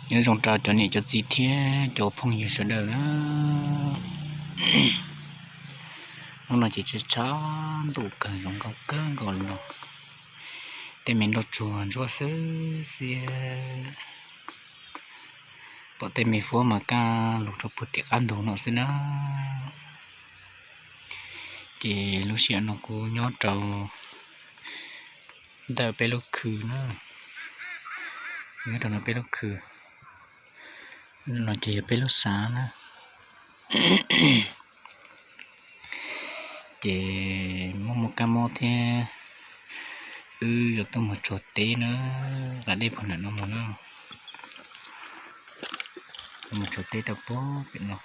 Nyob zoo rau cov niam cov txiv thiab cov phooj ywg sawv daws na. Hnub no ces tshav tshav ntuj kawg, zoo nkauj kawg nkaus li no. Tej me nroj tsuag ntsuab xwb xiab, pom tej me huab mas kaj lug rau puag tim qab ntug no xwb na. Ces lub sij hawm no kuv nyob rau ntawm peb lub khw na, nyob rau no peb lub khw. No ces yog peb lub xav na. Ces muaj muaj kab mob thiab, wb yuav tuaj mus tsuag teb na, nqa dej puag nram no mus na, tuaj mus tsuag teb rau puag pem no.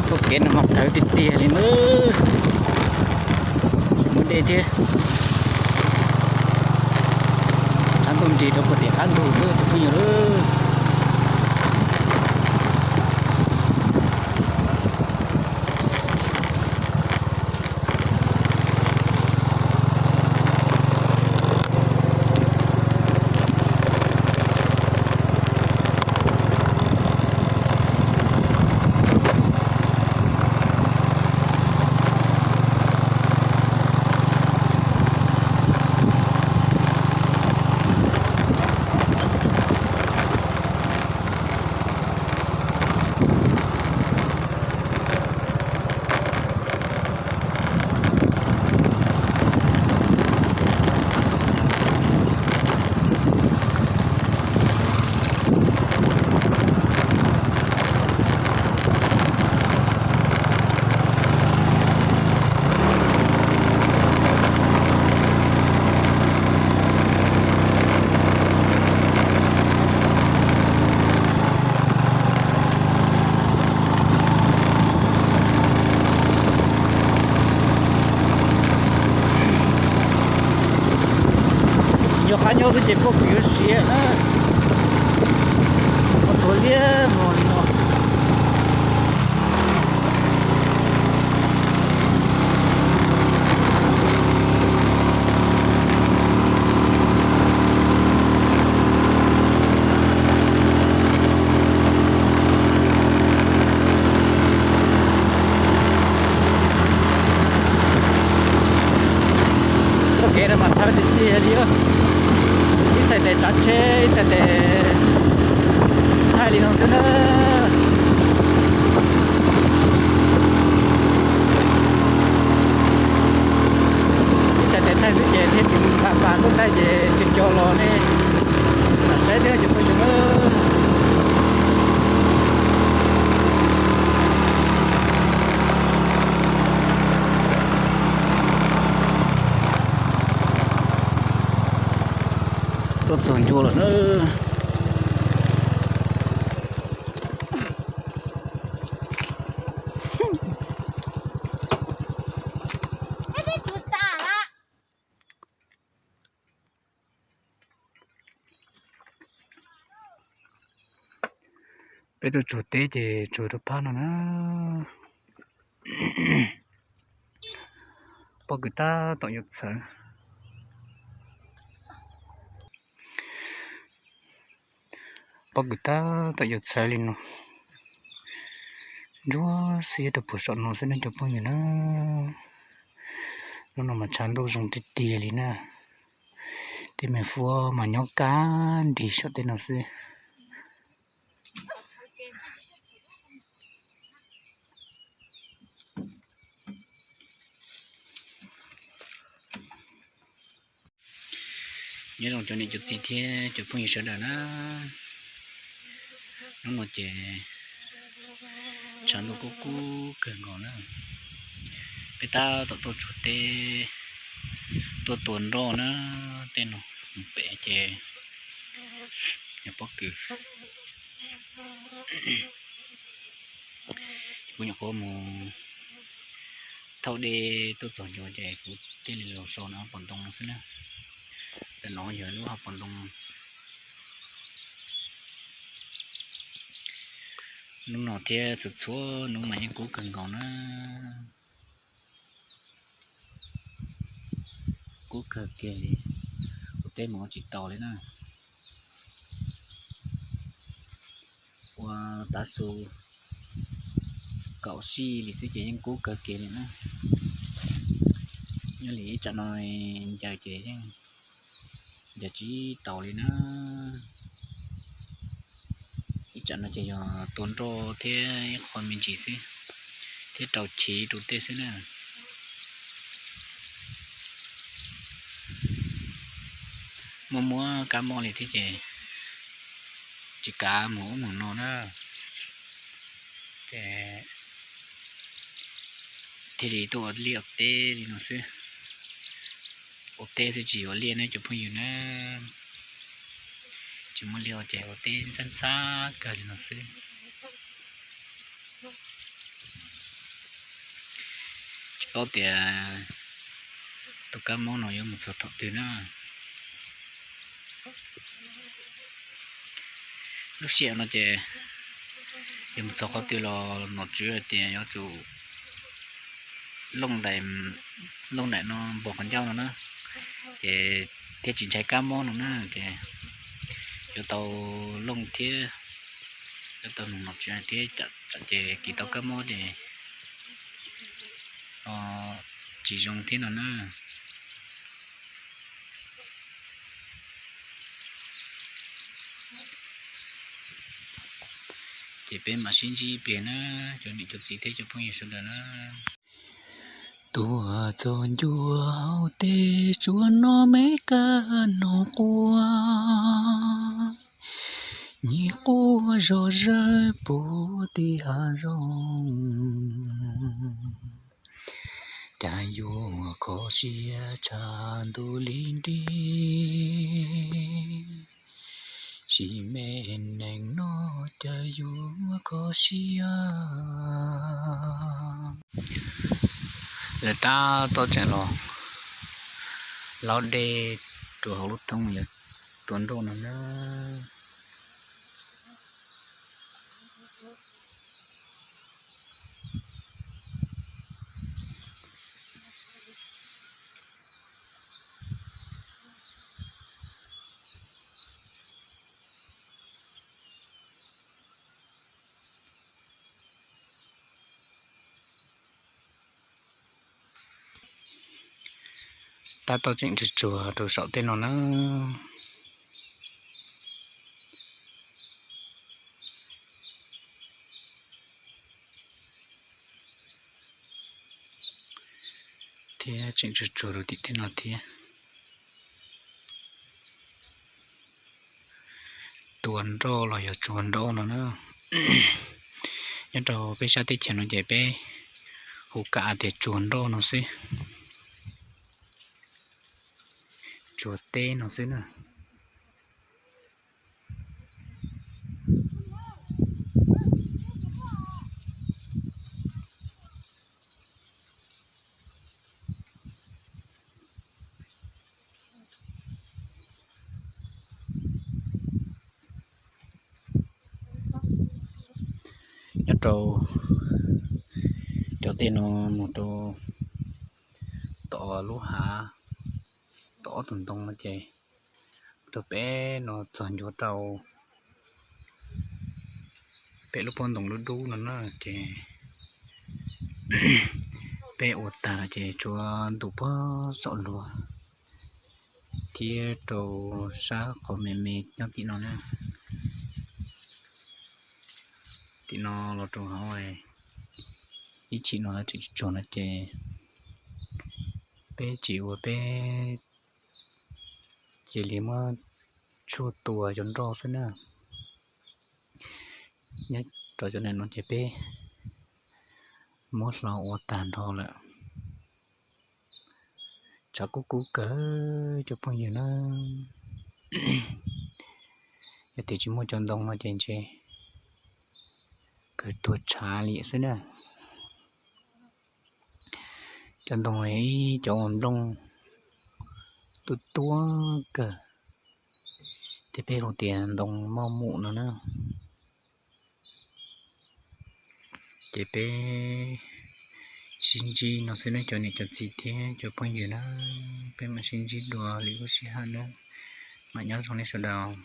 Txoj kev no mas tawv tiag tiag li nawb, tsis muaj dej thiab. Tshav ntuj nrig rau puag tim qab ntug xwb tus phooj ywg. Tsis nco qab nyob xwb ces pob kws yuav siav na, ua txhuav liab vog li no. Txoj kev no mas thawj tiag tiag li, ib txhais tes tsav tsheb, ib txhais tes thaij li no xwb na. Ib txhais tes thaij xwb ces thiaj tsis mus pam pam tuaj thaij ces co co los ne, lam saib thiab cov phooj ywg na. Tuaj txog ncua lawm na. Peb tuaj tsuag teb ces tsuag rau phab no na. Pob kws tab tom yuav txhawv. Pob kws tab tom yuav txhawv li no. Ntsuab xwb, yuav rau puag saum no xwb ne cov phooj ywg na. Hnub no mas tshav ntuj zoo tiag tiag li na. Tej me huab mas nyob kab nrig saum tej no xwb. Nyob zoo cov niam cov txiv thiab cov phooj ywg sawv daws na. Hnub no ces tshav ntuj kub kub kawg nkaus na. Peb tab tom tuaj tsuag teb, tuaj tua nroj na. Tej no mus pem ces yog pob kws. Kuv nyuam qhuav mus thauj dej tuaj txog ncua ces kuv thiaj li los so no pom ntoo no xwb na. Tam no yog lub hauv paus ntoo. Hnub no thiab txhua txhua hnub mas yeej kub kawg nkaus na. Kub kawg kiag li, ua teb mus ua tsis taus li na. Ua tav su kaum sij li xwb ces yeej kub kawg kiag li na. Nyob li ib tsam no ncaws ces yeej ncaws tsis taus li na. Ib tsam no ces yog tua nroj thiab ib qho me ntsis xwb, thiab rau chiv rau tej xwb na. Muaj muab kab mob li thiab ces tsis kav mus ub mus no na. Ces thiaj li tuaj ua liaj ua teb li no xwb. Ua teb xwb tsis ua liaj ne cov phooj ywg na. Tsis muaj liaj ua ces ua teb ntxhab ntxhab kawg li no xwb. Tsis paub tias tus kab mob no yuav mus txog thaum twg na. Lub sij hawm no ces yuav mus txog qhov twg los nom tswv hais tias yuav tsum looj daim, looj daim no npog qhov ncauj no na, ces thiaj tsis ntshai kab mob no na. Ces yuav tau looj thiab yuav tau nug nom tswv hais thiab, tsam ces kis tau kab mob ces tsis zoo thiab no na. Ces peb mam sib ntsib ib pliag na, cov niam cov txiv thiab cov phooj ywg sawv daws na. Tuaj txog ncua hauv tej tsuas no me kab noog quaj, nyiaj quaj zog zawg puag tim hav zoov. Cas yuav kho siab tshav ntuj li nrig, sim me neeg no cas yuav kho siab. Lawv tab tom tseem los laub dej rau hauv lub thoob yuav tua nroj no na. Tab tom tseem tsuag tsuag rau saum tej no na. Thiab tseem tsuag tsuag rau tim tej no thiab. Tua nroj los yog tsuag nroj no na. Nyob rau peb sab teb chaws no ces peb hu kam tias tsuag nroj no xwb. Tsuag teb no xwb na. rau cov dej no mus rau tom lub hav, tom ob tug ntoo no ces rau peb no txog ncuav rau peb lub pob ntoos dub dub no na ces peb ua tag lawm ces tsuas ntu puag saum luag thiab rau sab qhov me me nyob tim no na. Tim no los rau hauv ib chim no tseem tsuag no ces peb tsis ua peb cia li muab tshuaj tua cov nroj xwb na. Nyob rau cov ntawm no ces peb muab hlo ua tag nrho lawm. Tshav kub kub kawg cov phooj ywg na. Yog tias tsis muaj cov ntoo no ces ntshe kawg tuag tshav li xwb na. Cov ntoo ib cov uas nplooj tuab tuab kawg, thiab peb hu tias ntoo moj mum no na. Ces peb sib ntsib no xwb nawb cov niam cov txiv thiab cov phooj ywg na, peb mam sib ntsib dua lwm lub sij hawm nawb, mam nyob zoo nej sawv daws.